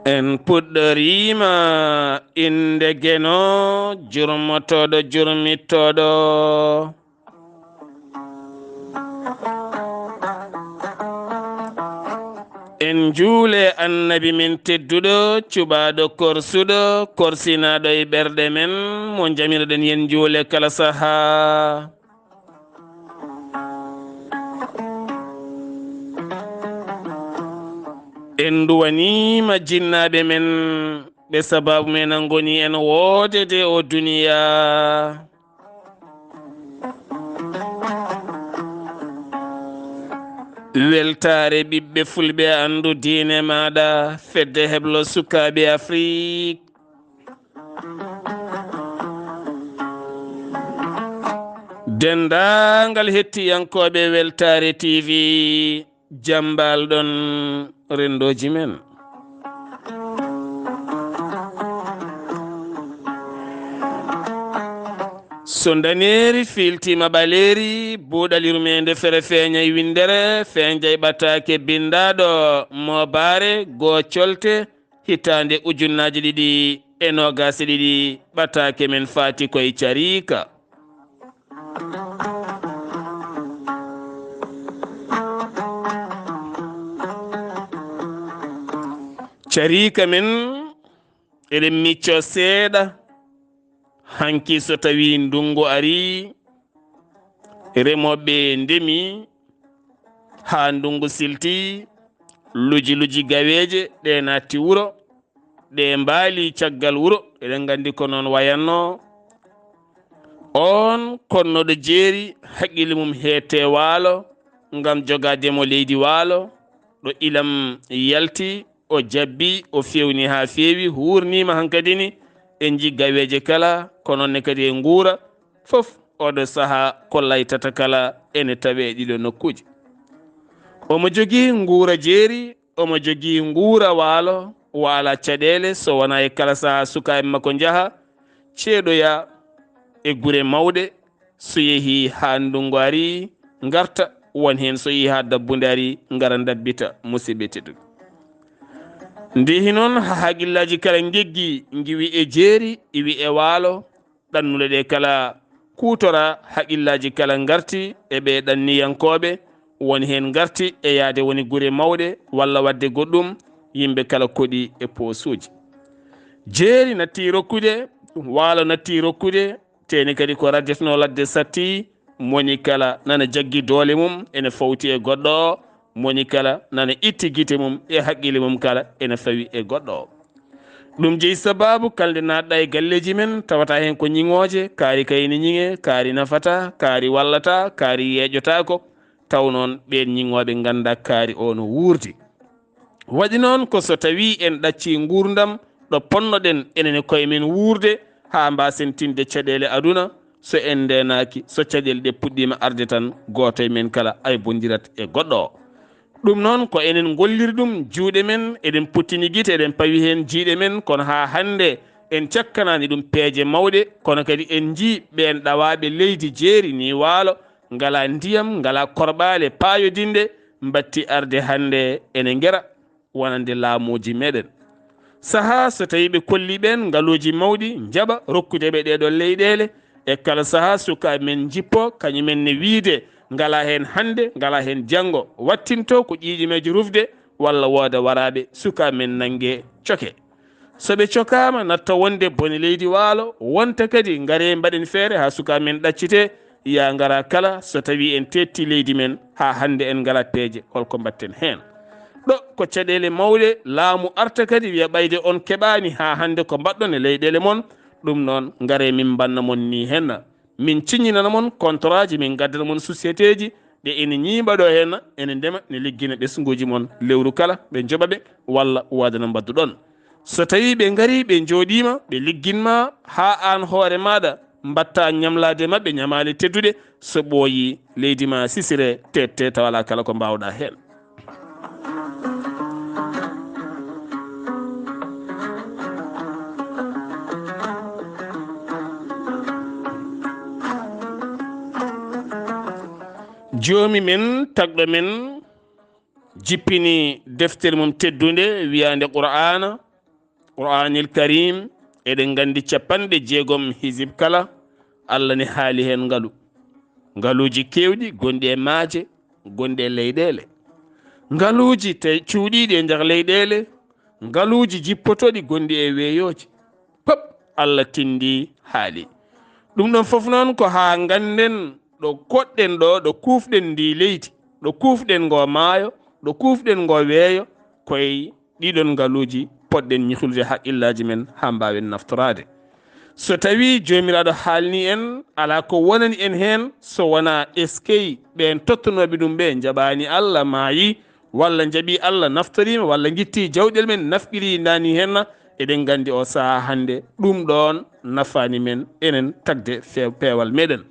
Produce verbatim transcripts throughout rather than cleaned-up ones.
En puɗɗoriima innde Geno, jurmotooɗo, jurmitooɗo. En njuule Annabi men tedduɗo, cuɓaaɗo korsuɗo, korsinaaɗo e ɓerɗe men, mo njamiroɗen yen njuule kala sahaa. En nduwaniima jinnaaɓe men, ɓe sabaabu men ngoni en woodede o duniyaa. Weltaare ɓiɓɓe fulɓe, anndu diine maaɗa, fedde heblo sukaaɓe Afrik. Denndaangal hettiyankooɓe Weltaare T V, jam mbaal-ɗon renndooji men. So ndaneeri fiiltiima ɓaleeri, buuɗal yurmeende fere feeñay winndere, feeñay ɓataake binndaaɗo moobaare goo colte, hitaande ujunnaaji ɗiɗi e noogaas e ɗiɗi, ɓataake men faati koye Cariika. Cariika men, eɗen miccoo seeɗa. Hanki so tawii ndunngu arii, remooɓe ndemi haa ndunngu silti, luji luji gaweeje ɗe naatti wuro, ɗe mbaali caggal wuro. Eɗen nganndi ko noon wayatnoo. Oon konnoɗo jeeri, haqqille mum heette waalo, ngam jogaade mo leydi waalo, ɗo ilam yalti, o jabbi, o feewni haa feewi, huurniima hankadi ni, en njii gaweeje kala, ko noon ne kadi e nguura, fof oɗo sahaa ko laytata kala ene tawee e ɗiɗo nokkuuji. Omo jogii nguura jeeri, omo jogii nguura waalo, o alaa caɗeele, so wonaa e kala sahaa sukaaɓe makko njaha, ceeɗoya e gure mawɗe, so yehii haa ndunngu arii, ngarta, won heen so yehii haa dabbunde arii, ngara ndabbita, musidɓe tedduɓe. Nde hinon haa haqillaaji kala ngeggi, ngiwi e jeeri, iwi e waalo, ɗannuɗe ɗe kala kuutora, haqillaaji kala ngarti e ɓee ɗanniyankooɓe, won heen ngarti e yahde woni gure mawɗe walla waɗde goɗɗum, yimɓe kala koɗi e poosuuji. Jeeri natti rokkude, waalo natti rokkude, teeni kadi ko raddetenoo ladde satti, moni kala nana jaggi doole mum ene fawti e goɗɗo o, moni kala nana itti gite mum e haqqille mum kala ene fawi e goɗɗo o. Ɗum jeyi sabaabu kala nde naatɗa e galleeji men, tawata heen ko ñiŋooje, kaari kay ene ñiŋe, kaari nafata, kaari wallata, kaari yeeƴotaako, taw noon ɓeen ñiŋooɓe ngannda kaari o no wuurdi. Waɗi noon ko so tawii en ɗaccii nguurndam ɗo ponnoɗen enen e koye men wuurde haa mbaasen tinde caɗeele aduna, so en ndeenaaki, so caɗeele ɗe puɗɗiima arde tan, gooto e men kala aybondirat e goɗɗo o. Ɗum noon ko enen ngolliri ɗum, juuɗe men, eɗen puttini gite, eɗen pawi heen jiiɗe men, kono haa hannde en cakkanaani ɗum peeje mawɗe, kono kadi en njii ɓeen ɗawaaɓe leydi jeeri ni waalo, ngalaa ndiyam, ngalaa korɓaale paayodinɗe, mbatti arde hannde ene ngera wonande laamuuji meɗen. Sahaa so tawii ɓe kollii ɓeen ngaluuji mawɗi, njaɓa rokkude ɓe ɗee ɗoo leyɗeele, e kala sahaa sukaaɓe men njippoo, kañum en ne wiyde ngalaa heen hannde, ngalaa heen janngo, wattintoo ko ƴiiƴimeeje rufde walla wooda waraaɓe sukaaɓe men nanngee coke. So ɓe cokaama, natta wonde bone leydi waalo, wonta kadi ngaree mbaɗen feere haa sukaaɓe men ɗaccitee, yaa ngaraa kala so tawii en teettii leydi men haa hannde en ngalaa peeje, hol ko mbaɗten heen? Ɗo ko caɗeele mawɗe, laamu arta kadi wiya ɓayde on keɓaani haa hannde ko mbaɗɗon e leyɗeele mon, ɗum noon ngaree min mbanna mon nii henna. Min ciññinana mon kontoraaji, min ngaddana mon sosiyeteeji ɗe ene ñiiɓa ɗo heen, ene ndema, ne liggina ɓesnguuji mon lewru kala, ɓe njoɓa ɓe walla waɗana mbaddu ɗon. So tawii ɓe ngarii, ɓe njooɗiima, ɓe ligginma haa aan hoore maaɗa mbaɗta ñamlaade maɓɓe ñamaale tedduɗe, so ɓooyii, leydi ma sisiree, teettee, tawa alaa kala ko mbaawɗaa heen. Joomi men, tagɗo men, jippini deftere mum teddunde wiyaande Qur'aana, Qur'aanil Kariim, eɗen nganndi capanɗe jeegom hizib kala, Allah ne haali heen ngalu. Ngaluuji keewɗi gonɗi e maaje, gonɗi e leyɗeele. Ngaluuji te cuuɗiiɗi e nder leyɗeele, ngaluuji jippotooɗi gonɗi e weeyooji. Pop Allah tinndi haali. Ɗum ɗon fof noon ko haa ngannden ɗo koɗɗen ɗo, ɗo kuufɗen ndi leydi, ɗo kuufɗen ngo maayo, ɗo kuufɗen ngo weeyo, koye ɗiɗon ngaluuji poɗɗen ñihlude haqqillaaji men haa mbaawen naftoraade. So tawii Joomiraaɗo haalni en, alaa ko wonani en heen so wonaa eskey ɓeen tottanooɓe ɗum ɓe njaɓaani Allah, maayi, walla njaɓi Allah naftoriima, walla ngitti jawɗel men nafqirindaani heen, eɗen nganndi o sahaa hannde ɗum ɗoon nafaani men enen tagde fe-, peewal meɗen.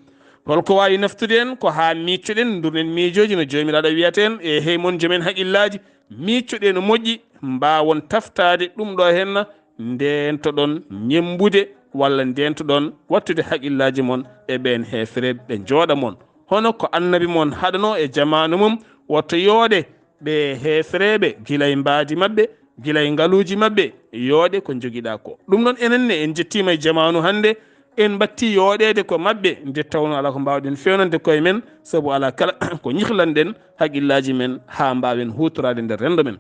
Holko waawi naftude en? Ko haa miiccoɗen, ndurnen miijooji no Joomiraaɗo wiyata en, e hey mon joomen haqqillaaji, miiccoɗee no moƴƴi, mbaawon taftaade ɗum ɗo heen, ndeentoɗon ñemmbude walla ndeentoɗon wattude haqqillaaji mon e ɓeen heefereɓe ɓe njooɗa mon. Hono ko annabi mon haɗanoo e jamaanu mum, woto yooɗe ɓe heefereɓe gila e mbaadi maɓɓe, gila e ngaluuji maɓɓe, yooɗe ko njogiɗaa ko. Ɗum noon enen ne en njettiima e jamaanu hannde, en mbatti yooɗeede ko maɓɓe, nde tawnoo alaa ko mbaawɗen feewnande koye men, sabu alaa kala ko ñihlanɗen haqqillaaji men haa mbaawen huutoraade nder renndo men.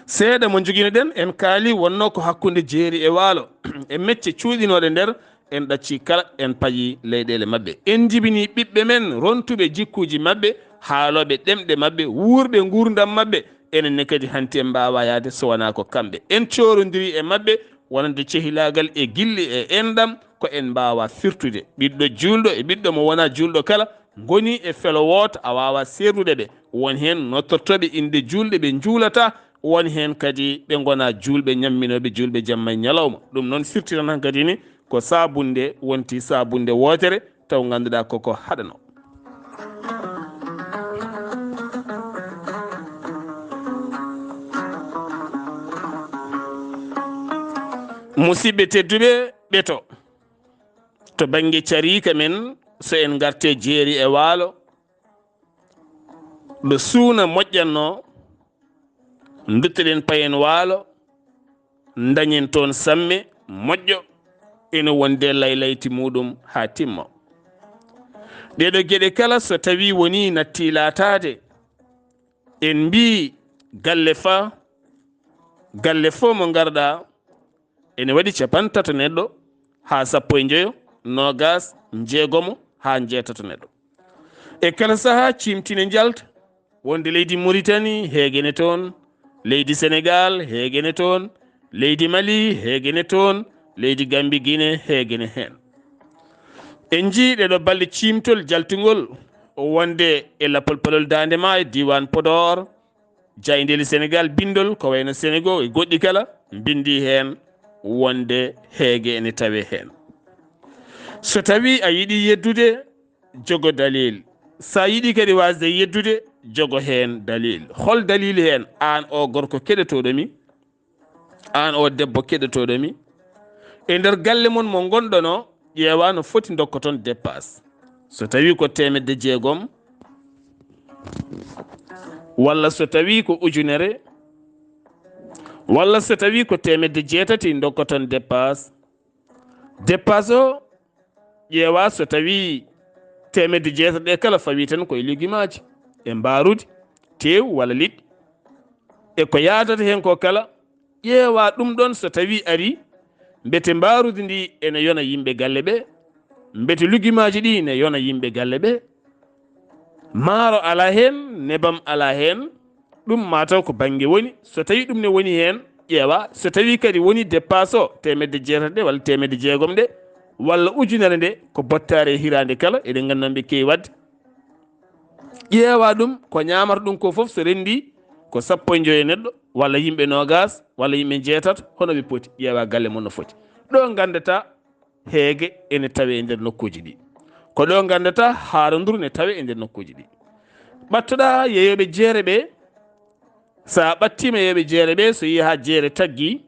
Seeɗa mo njoginoɗen, en kaali wonnoo ko hakkunde jeeri e waalo, e mecce cuuɗinooɗe nder, en ɗaccii kala, en payi leyɗeele maɓɓe. En njibinii ɓiɓɓe men rontuɓe jikkuuji maɓɓe, haalooɓe ɗemɗe maɓɓe, wuurɓe nguurndam maɓɓe. Enen ne kadi hanti en mbaawaa yahde so wonaa ko kamɓe. En coorondirii e maɓɓe wonande cehilaagal e gilli e enɗam ko en mbaawaa firtude. Ɓiɗɗo juulɗo e ɓiɗɗo mo wonaa juulɗo kala ngonii e felo wooto, a waawaa seerdude ɓe. Won heen nottortooɓe innde juulɗe ɓe njuulataa, won heen kadi ɓe ngonaa juulɓe ñamminooɓe juulɓe jamma e ñalawma. Ɗum noon firti tan hankadi ni ko saabunde wonti saabunde wootere, taw ngannduɗaa koko haɗanoo. Musidɓe tedduɓe, ɓeto to bannge cariika men, so en ngartee jeeri e waalo, ɗo suuna moƴƴatnoo, nduttoɗen payen waalo, ndañen toon samme moƴƴo, ene wonde laylayti muɗum haa timma. Ɗeeɗo geɗe kala, so tawii wonii nattii laataade, en mbii galle faa, galle fof mo ngarɗaa, ene waɗi capanɗe tato neɗɗo haa sappo e njoyo, noogaas, njeegomo haa njeetato neɗɗo. E kala sahaa, ciimti ne njalta, wonde leydi Muritani heege ne toon, leydi Senegaal heege ne toon, leydi Mali heege ne toon, leydi Gambi, Gine heege ne heen. En njii ɗeeɗo balɗe ciimtol jaltungol wonde e Lappol Palol Daande Maayo, diiwaan Podoor, jaayndeeli Senegaal, binndol ko wayno Senego e goɗɗi kala, mbinndi heen wonde heege ene tawee heen. So tawii a yiɗi yeddude, jogo dalil. So a yiɗi kadi waasde yeddude, jogo heen dalil. Hol dalil heen? Aan o gorko keɗotooɗo mi, aan o debbo keɗotooɗo mi, e nder galle mon mo ngonɗon o, ƴeewa no foti ndokkoton dépasse. So tawii ko teemedde jeegom, walla so tawii ko ujunere, walla so tawii ko teemedde jeetati ndokkoton dépasse. Dépasse o, ƴeewa so tawii teemedde jeetati ɗe kala fawii tan koye lugimaaji, e mbaarudi, teewu walla liɗɗi. E ko yaadata heen ko kala, ƴeewa ɗum ɗoon so tawii arii, mbete mbaarudi ndi ene yona yimɓe galle ɓe, mbete lugimaaji ɗi ne yona yimɓe galle ɓe. Maaro alaa heen, nebam alaa heen, ɗum maa taw ko bannge woni. So tawii ɗum ne woni heen, ƴeewa. So tawii kadi woni dépasse o, teemedde jeetati ɗe walla teemedde jeegom ɗe, walla ujunere nde, ko bottaari e hiraande kala, eɗen nganndi noon ɓe keewi waɗde. Ƴeewa ɗum, ko ñaamata ɗum ko fof, so renndii, Ko sappo e joyo neɗɗo, walla yimɓe noogas, walla yimɓe jeetato, hono ɓe poti? Ƴeewa galle mon no foti. Ɗo nganndataa heege ene tawee e nder nokkuuji ɗi. Ko ɗo nganndataa haaranduru ne tawee e nder nokkuuji ɗi. Ɓattoɗaa yeeyooɓe jeere ɓe, so a ɓattiima yeeyooɓe jeere ɓe, so yehi haa jeere taggi,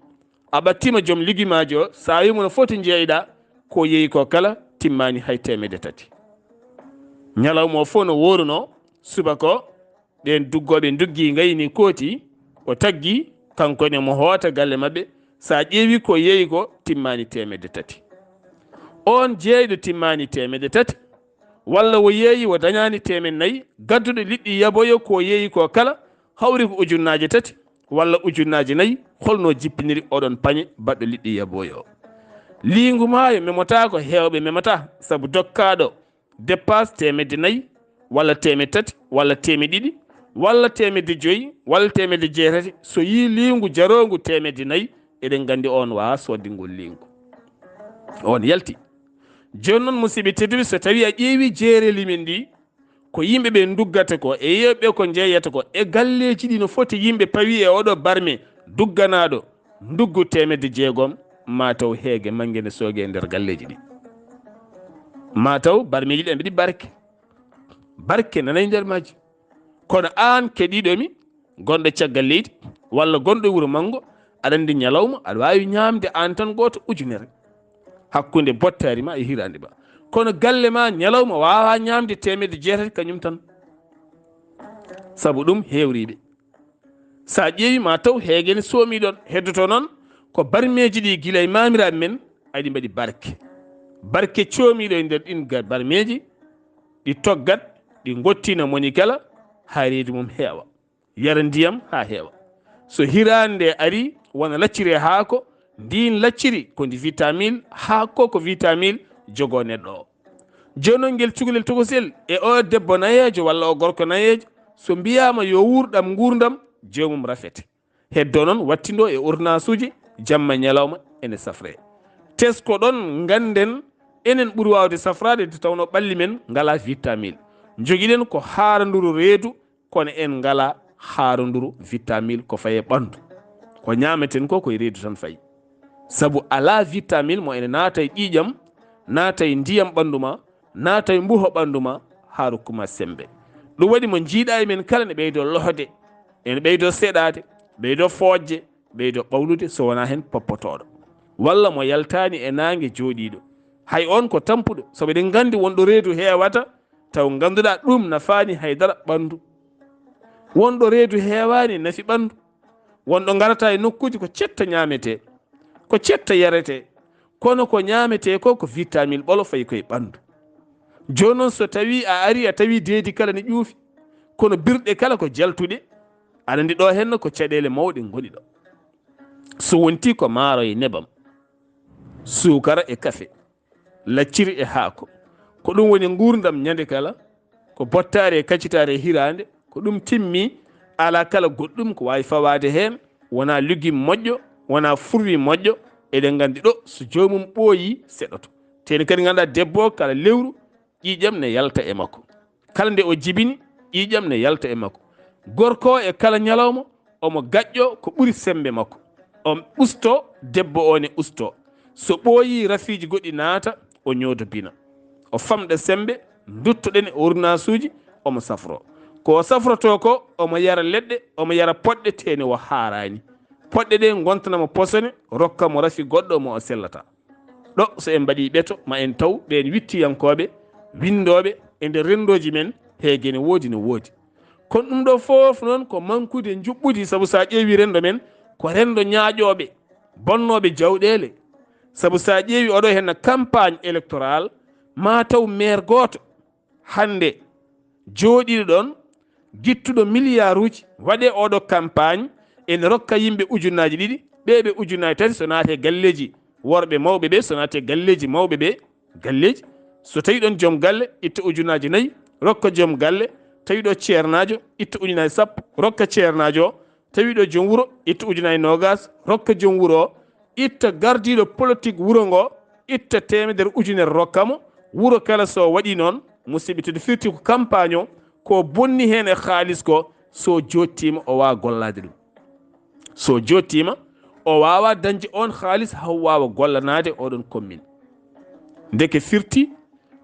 a ɓattiima joom ligimaajo o, so a wiimo no foti njeeyɗaa, ko yeeyi ko kala timmaani hay teemedde tati. Ñalawma o fof no woorunoo, subaka o, ɓeen duggooɓe nduggii ngaynii kooti, o taggi, kanko ne mo hoota galle maɓɓe, so a ƴeewi ko yeeyi ko timmaani teemedde tati. Oon jeeyɗo timmaani teemedde tati, walla o yeeyi o dañaani teemedde nayi, gadduɗo liɗɗi yaboyo ko yeeyi ko kala, hawri ko ujunnaaje tati walla ujunnaaje nayi, holno jippiniri oɗon pañe baɗɗo liɗɗi yaboyo o? Liingu maayo memotaako, heewɓe memata, sabu dokkaaɗo dépasse teemedde nayi, walla teemedde tati, walla teemedde ɗiɗi, walla teemedde joyi, walla teemedde jeetati, so yii liingu jaroongu teemedde nayi, eɗen nganndi oon waawaa soodde ngol liingu. Oon yalti. Jooni noon, musidɓe tedduɓe, so tawii a ƴeewi jeereeli men ɗi, ko yimɓe ɓe nduggata ko, e yeeɓe ko njeeyata ko, e galleeji ɗi no foti yimɓe pawi e oɗo barme dugganaaɗo nduggu teemedde jeegom, ma taw heege mannge ne sooge e nder galleeji ɗi. Ma taw barmeeji ɗi mbiɗi barke. Barke nana e nder maaji. Kono aan keɗiiɗo mi, gonɗo caggal leydi, walla gonɗo wuro manngo, aɗa anndi ñalawma, aɗa waawi ñaamde aan tan gooto ujunere. Hakkunde bottaari ma e hiraande ma. Kono galle ma ñalawma waawaa ñaamde teemedde jeetati kañum tan. Sabu ɗum heewriiɓe. So a ƴeewi ma taw heege ne soomi ɗon. Heddoto noon ko barmeeji ɗi gila e maamiraaɓe men, aɗi mbaɗi barke. Barke coomiiɗo e nder ɗin ga-, barmeeji, ɗi toggat, ɗi ngottina moni kala, haa reedu mum heewa. Yara ndiyam haa heewa. So hiraande nde ari, wona lacciri e haako, ndiin lacciri ko ndi vitamine, haako ko vitamine jogoo neɗɗo o. Jooni noon ngel cukalel tokosel e o debbo nayeejo walla o gorko nayeejo, so mbiyaama yo wuur ɗam nguurndam, joomum rafete. Heddo noon wattindoo e ordonnansuuji jamma ñalawma ene safree. Tesko ɗon ngannden enen ɓuri waawde safraade nde tawnoo ɓalli men ngalaa vitamine. Njogiɗen ko haaranduru reedu, kono en ngalaa haaranduru vitamine ko fayi e ɓanndu. Ko ñaameten ko, ko e reedu tan fayi. Sabu alaa vitamine mo ene naata e ƴiiƴam, naata e ndiyam ɓanndu ma, naata e mbuho ɓanndu ma, haa rokku ma semmbe. Ɗum waɗi mo njiiɗaa e men kala ne ɓeydoo lohde, ene ɓeydoo seeɗaade, ɓeydoo foojde, ɓeydoo ɓawlude so wonaa heen poppotooɗo. Walla mo yaltaani e naange jooɗiiɗo. Hay oon ko tampuɗo, sabu eɗen nganndi won ɗo reedu heewata, taw ngannduɗaa ɗum nafaani hay dara ɓanndu. Won ɗo reedu heewaani nafi ɓanndu. Won ɗo ngarata e nokkuuji ko cetta ñaametee, ko cetta yaretee, kono ko ñaametee ko, ko vitamine ɓolo fayi koye ɓanndu. Jooni noon so tawii a arii a tawii deedi kala ne ƴuufi, kono birɗe kala ko jaltuɗe, aɗa anndi ɗo henna ko caɗeele mawɗe ngoni ɗo. So wontii ko maaro e nebam, suukara e kafe, lacciri e haako. Ko ɗum woni nguurndam ñande kala, ko bottaari e kaccitaari e hiraande, ko ɗum timmi, alaa kala goɗɗum ko waawi fawaade heen, wonaa lugum moƴƴo, wonaa furwi moƴƴo, eɗen nganndi ɗo so joomum ɓooyii seɗoto. Teeni kadi ngannduɗaa debbo o kala lewru, ƴiiƴam ne yalta e makko. Kala nde o jibini, ƴiiƴam ne yalta e makko. Gorko o e kala ñalawma, omo gaƴƴo ko ɓuri semmbe makko. O usto, debbo o ne usto. So ɓooyii, rafiiji goɗɗi naata, o ñoodo bina. O famɗa semmbe, nduttoɗen e ordonnansuuji, omo safroo. Ko o safrotoo ko, omo yara leɗɗe, omo yara poɗɗe, teeni o haaraani. Poɗɗe ɗe ngontana mo posone, rokka mo rafi goɗɗo mo o sellata. Ɗo, so en mbaɗii ɓeto, ma en taw ɓeen wittiyankooɓe, winndooɓe e nder renndooji men, heege ne woodi, no woodi. Kono ɗum ɗo fof noon ko mankude njuɓɓudi, sabu so a ƴeewi renndo men, ko renndo ñaaƴooɓe, bonnooɓe jawɗeele. Sabu so a ƴeewi oɗo henna campagne électorale, ma taw maire gooto hannde jooɗiiɗo ɗoon, gittuɗo miliyaaruuji, waɗee oɗo campagne, ene rokka yimɓe ujunnaaji ɗiɗi, ɓee ɓe ujunnaaji tati, so naatee galleeji worɓe mawɓe ɓe, so naatee galleeji mawɓe ɓe, galleeji. So tawii ɗoon joom galle, itta ujunnaaji nayi, rokka joom galle, tawii ɗo ceernaajo, itta ujunnaaji sappo, rokka ceernaajo o, tawii ɗo joom wuro, itta ujunnaaji noogas, rokka joom wuro o, itta gardiiɗo politik wuro ngo, itta teemedere ujunere rokka mo. Wuro kala so waɗii noon, musidɓe tedduɓe, firti ko campagne o, ko bonni heen e haalis ko, so jottiima o waawa gollaade ɗum. So jottiima o waawa dañde oon haalis haa waawa gollanaade oɗon commune. Ndeke firti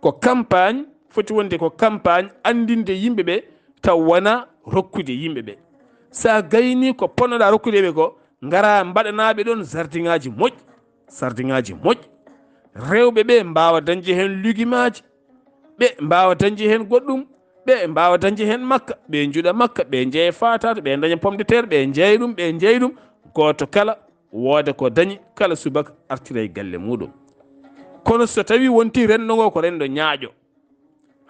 ko campagne, foti wonde ko campagne anndinde yimɓe ɓe, taw wona rokkude yimɓe ɓe. So a gayni ko ponnoɗa rokkude ɓe ko, ngara mbaɗanaaɓe ɗoon sardiŋaaji moƴƴi, sardiŋaaji moƴƴi. Rewɓe ɓe mbaawa dañde heen lugimaaji, ɓe mbaawa dañde heen goɗɗum, ɓe mbaawa dañde heen makka, ɓe njuɗa makka, ɓe njeya fatata, ɓe daña pomme de terre, ɓe njeya ɗum, ɓe njeya ɗum. Gooto kala wooda ko dañi, kala subaka artira e galle muɗum. Kono so tawi wonti renndo ngo ko renndo ñaaƴo,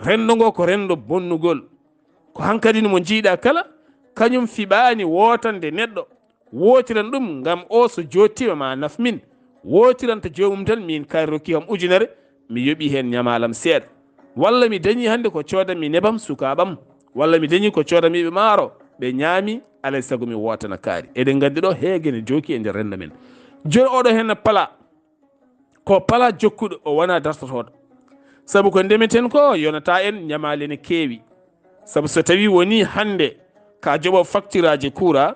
renndo ngo ko renndo bonnugol, ko hankadi mo njiiɗa kala, kañum fiɓaani wootande neɗɗo, wootiran ɗum ngam o so jottiima ma naf min, wootiranta joomum tan, min kaari rokki kam ujunere, mi yoɓi heen ñamaalam seeɗa. Walla mi dañi hannde ko coodanmi nebam sukaaɓam, walla mi dañi ko coodanmi ɓe maaro, ɓe ñaami, alay sago mi wootana kaari. Eɗen nganndi ɗo heege ne jooki e nder renndo men. Jooni oɗo heen pala, ko pala jokkuɗo, o wona dartotooɗo. Sabu ko ndemeten ko yonata en ñamaale ne keewi. Sabu so tawi woni hannde ka joɓo facturaaji courant,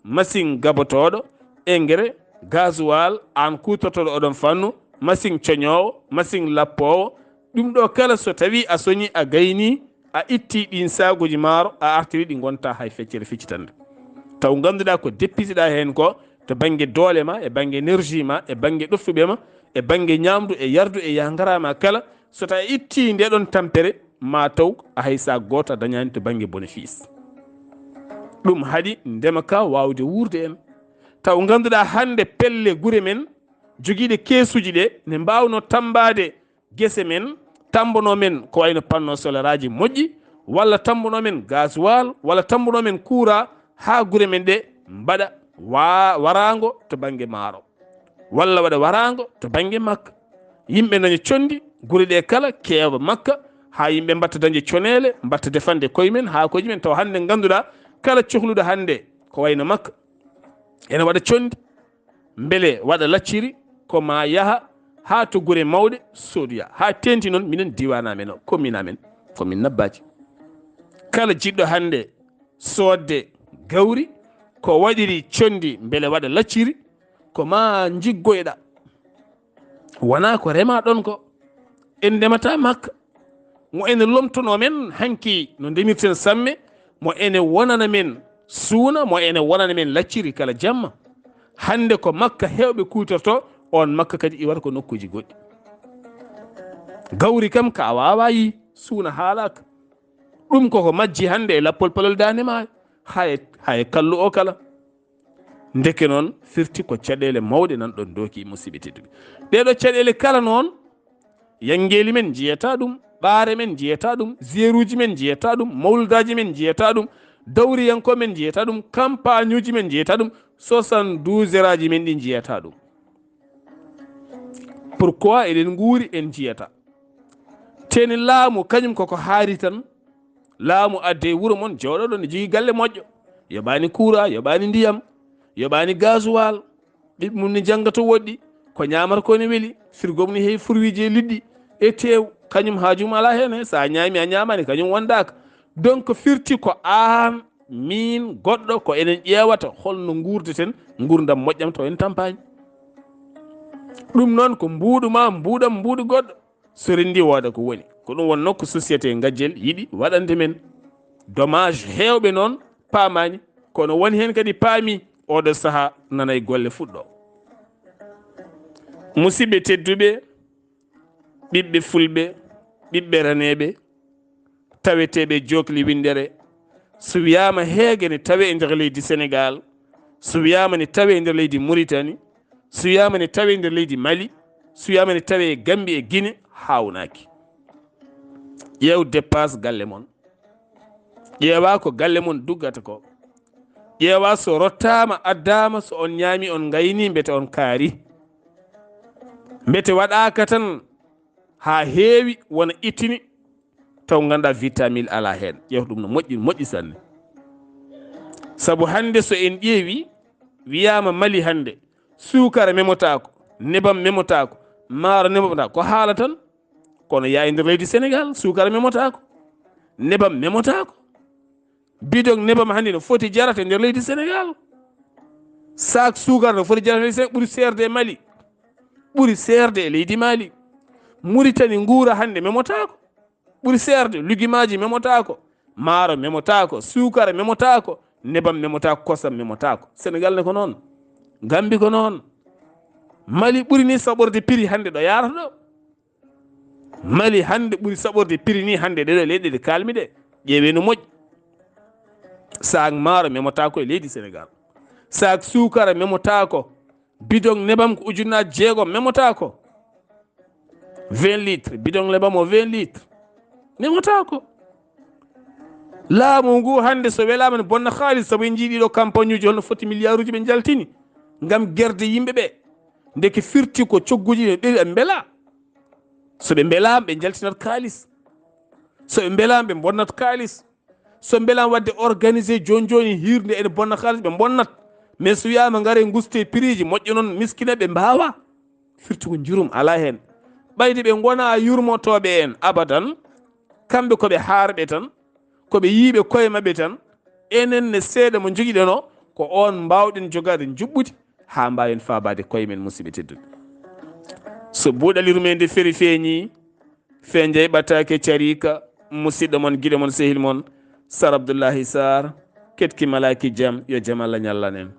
machine gabotooɗo, engrais, gasoil, aan kuutortooɗo oɗon fannu, machine coñoowo, machine lappoowo, ɗum ɗo kala so tawi a soñi a gayni, a itti ɗin saagooji maaro, a artiri ɗi ngonta hay feccere feccitande. Taw ngannduɗaa ko deppitiɗaa heen ko to bannge doole ma, e bannge énergie ma, e bannge ɗoftuɓe ma, e bannge ñaamdu e yardu e yahgara ma kala, so tawi a itti nde ɗon tampere, ma taw a hay sac gooto a dañaani to bannge bénéfice. Ɗum haɗi ndema ka waawde wuurde en. Taw ngannduɗaa hannde pelle gure men jogiiɗe keesuuji ɗe ne mbaawno tammbaade gese men, tammbono men ko wayno panneau solaire aji moƴƴi, walla tammbono men gasoil, walla tammbono men courant haa gure men ɗe mbaɗa wa-, waraango to bannge maaro, walla waɗa waraango to bannge makka. Yimɓe daña conndi, gure ɗe kala keewa makka, haa yimɓe mbatta dañde coneele, mbatta defande koye men, haakooji men, taw hannde ngannduɗaa kala cohluɗo hannde ko wayno makka ene waɗa conndi, mbele waɗa lacciri, ko ma yaha haa to gure mawɗe soodoya, haa teeŋti noon minen diiwaan amen o, commune amen, commune Nabbaaji. Kala jiɗɗo hannde soodde gawri, ko waɗiri conndi mbele waɗa lacciri, ko ma njiggoyɗa. Wona ko rema ɗon ko, en ndemata makka. Mo ene lomtono men hanki no ndemirten samme, mo ene wonana men suuna, mo ene wonana men lacciri kala jamma. Hannde ko makka heewɓe kuutorto, on makka kadi iwata ko nokkuuji goɗɗi. Gawri kam ka a waawa yi, suuna haalaaka. Ɗum koko majji hannde e lappol palol Daande Maayo, haye, haye kallu o kala. Ndeke noon firti ko caɗeele mawɗe nan ɗon dooki, musiɓɓe tedduɓe. Ɗee ɗoo caɗeele kala noon, yanngeeli men njiyata ɗum, ɓaare men njiyata ɗum, zeeruuji men njiyata ɗum, mawludaaji men njiyata ɗum, dawriyankoo men njiyata ɗum, kampaañuuji men njiyata ɗum, soixante-douze heures aji men ɗi njiyata ɗum. Pourquoi eɗen nguuri en njiyata? Teni laamu kañum koko haari tan. Laamu adde wuro mon jooɗoɗon ne jogii galle moƴƴo. Yoɓaani courant, yoɓaani ndiyam, yoɓaani gasoil. Ɓiɓɓe mum ne njannga to woɗɗi. Ko ñaamata ko ne weli. Frigo mum ne heewi furwiiji e liɗɗi e teew. Kañum haaju mum alaa heen. So a ñaami a ñaamaani, kañum wondaaka. Donc firti ko aan, miin, goɗɗo, ko enen ƴeewata holno nguurdeten nguurndam moƴƴam taw en tampaani. Ɗum noon ko mbuuɗu ma, mbuuɗam, mbuuɗu goɗɗo. So renndi wooda ko woni. Ko ɗum wonnoo ko société Ngajjel yiɗi waɗande men. Dommage, heewɓe noon paamaani, kono won heen kadi paami, oɗo sahaa nanay golle fuɗɗo. Musiɓɓe tedduɓe, ɓiɓɓe fulɓe, ɓiɓɓe raneeɓe, taweteeɓe jookli winndere, so wiyaama heege ne tawe e nder leydi Senegaal, so wiyaama ne tawe e nder leydi Muritani, so wiyaama ne tawe e nder leydi Mali, so wiyaama ne tawe e Gambi e Gine, haawnaaki. Ƴeew dépasse galle mon. Ƴeewa ko galle mon duggata ko. Ƴeewa so rottaama, addaama, so on ñaami, on ngayni, mbete on kaari. Mbete waɗaaka tan haa heewi, wona ittini, taw ngannduɗaa vitamine alaa heen. Ƴeew ɗum no moƴƴi, moƴƴi sanne. Sabu hannde so en ƴeewi, wiyaama Mali hannde, suukara memotaako, nebam memotaako, maaro nemotaako, ko haala tan. Kono yaa e nder leydi Senegaal, suukara memotaako, nebam memotaako. Bidon nebam hannde no foti jarata e nder leydi Senegal. Sac suukar no foti jarata e leydi Senegal, ɓuri seerde e Mali. Ɓuri seerde e leydi Mali. Muritani nguura hannde memotaako. Ɓuri seerde, lugimaaji memotaako. Maaro memotaako, suukara memotaako, nebam memotaako, kosam memotaako. Senegal ne ko noon. Gambi ko noon. Mali ɓuri ni saɓorde prix hannde ɗo yaarata ɗo. Mali hannde ɓuri saɓorde prix ni hannde ɗeɗo leyɗe ɗe kalmi ɗe. Ƴeewe no moƴƴi. Saak maaro memotaako e leydi Senegal. Saak suukara memotaako. Bidon nebam ko ujunnaaji jeegom memotaako. Vingt litres, bidon nebam o vingt litres. Memotaako. Laamu ngu hannde so welaama ne bonna haalis, sabu en njii ɗiɗo campagne uji holno foti milliard uji ɓe njaltini ngam gerde yimɓe ɓe. Ndeke firti ko cogguji ne ɓe mbela. So ɓe mbelaama ɓe njaltinat kaalis. So ɓe mbelaama ɓe bonnat kaalis. So mbelaama waɗde organisé jooni jooni hiirde ene bonna kaalis ɓe bonnat. Mais so wiyaama ngare nguste prix ji moƴƴa noon miskina ɓe mbaawa. Firti ko njurum alaa heen. Ɓayde ɓe ngonaa yurmotooɓe en abadan. Kamɓe ko ɓe haarɓe tan. Ko ɓe yiiɓe koye maɓɓe tan. Enen ne seeɗa mo njogiɗen o ko oon mbaawɗen jogaade njuɓɓudi haa mbaawen faabaade koye men musidɓe tedduɓe. So buuɗal yurmeende feri feeñi, fenjay ɓataake cariika, musidɗo mon, giɗo mon, sehil mon, Sar Abdullahi Sar, ketki malaaki jam, yo jam Allah ñallan en.